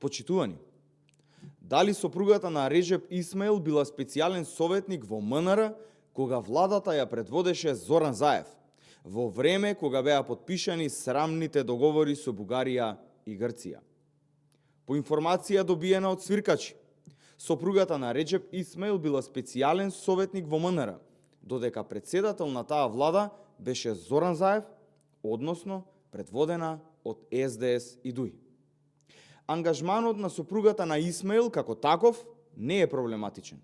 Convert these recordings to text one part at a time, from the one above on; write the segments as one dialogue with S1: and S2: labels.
S1: Почитувани, дали сопругата на Реджеп Исмаил била специјален советник во МНР кога владата ја предводеше Зоран Заев, во време кога беа потпишани срамните договори со Бугарија и Грција? По информација добиена од свиркачи, сопругата на Реджеп Исмаил била специјален советник во МНР, додека председател на таа влада беше Зоран Заев, односно предводена од СДС и ДУИ. Ангажманот на сопругата на Исмаил како таков не е проблематичен,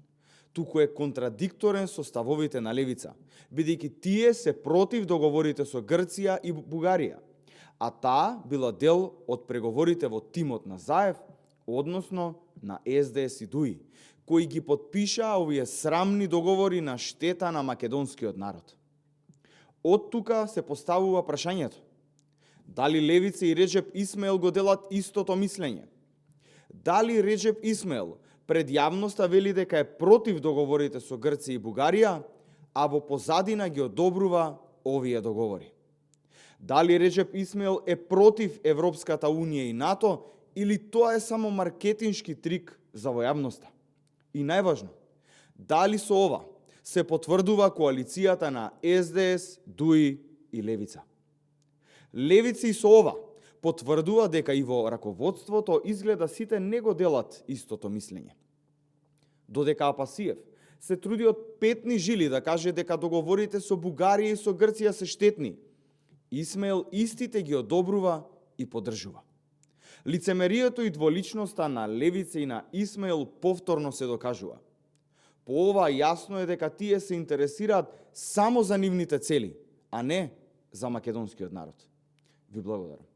S1: туку е контрадикторен со ставовите на левица, бидејќи тие се против договорите со Грција и Бугарија, а таа била дел од преговорите во тимот на Заев, односно на СДС и ДУИ, кои ги потпишаа овие срамни договори на штета на македонскиот народ. Од тука се поставува прашањето: дали левица и Реджеп Исмаил го делат истото мислење? Дали Реджеп Исмаил пред јавноста вели дека е против договорите со Грција и Бугарија, а во позадина ги одобрува овие договори? Дали Реджеп Исмаил е против Европската Унија и НАТО, или тоа е само маркетиншки трик за во јавноста? И најважно, дали со ова се потврдува коалицијата на СДС, ДУИ и Левица? Левица и со ова потврдува дека и во раководството изгледа сите не го делат истото мислење. Додека Апасиев се труди од петни жили да каже дека договорите со Бугарија и со Грција се штетни, Исмаил истите ги одобрува и поддржува. Лицемерието и дволичноста на Левица и на Исмаил повторно се докажува. По ова јасно е дека тие се интересираат само за нивните цели, а не за македонскиот народ. Ви благодарам.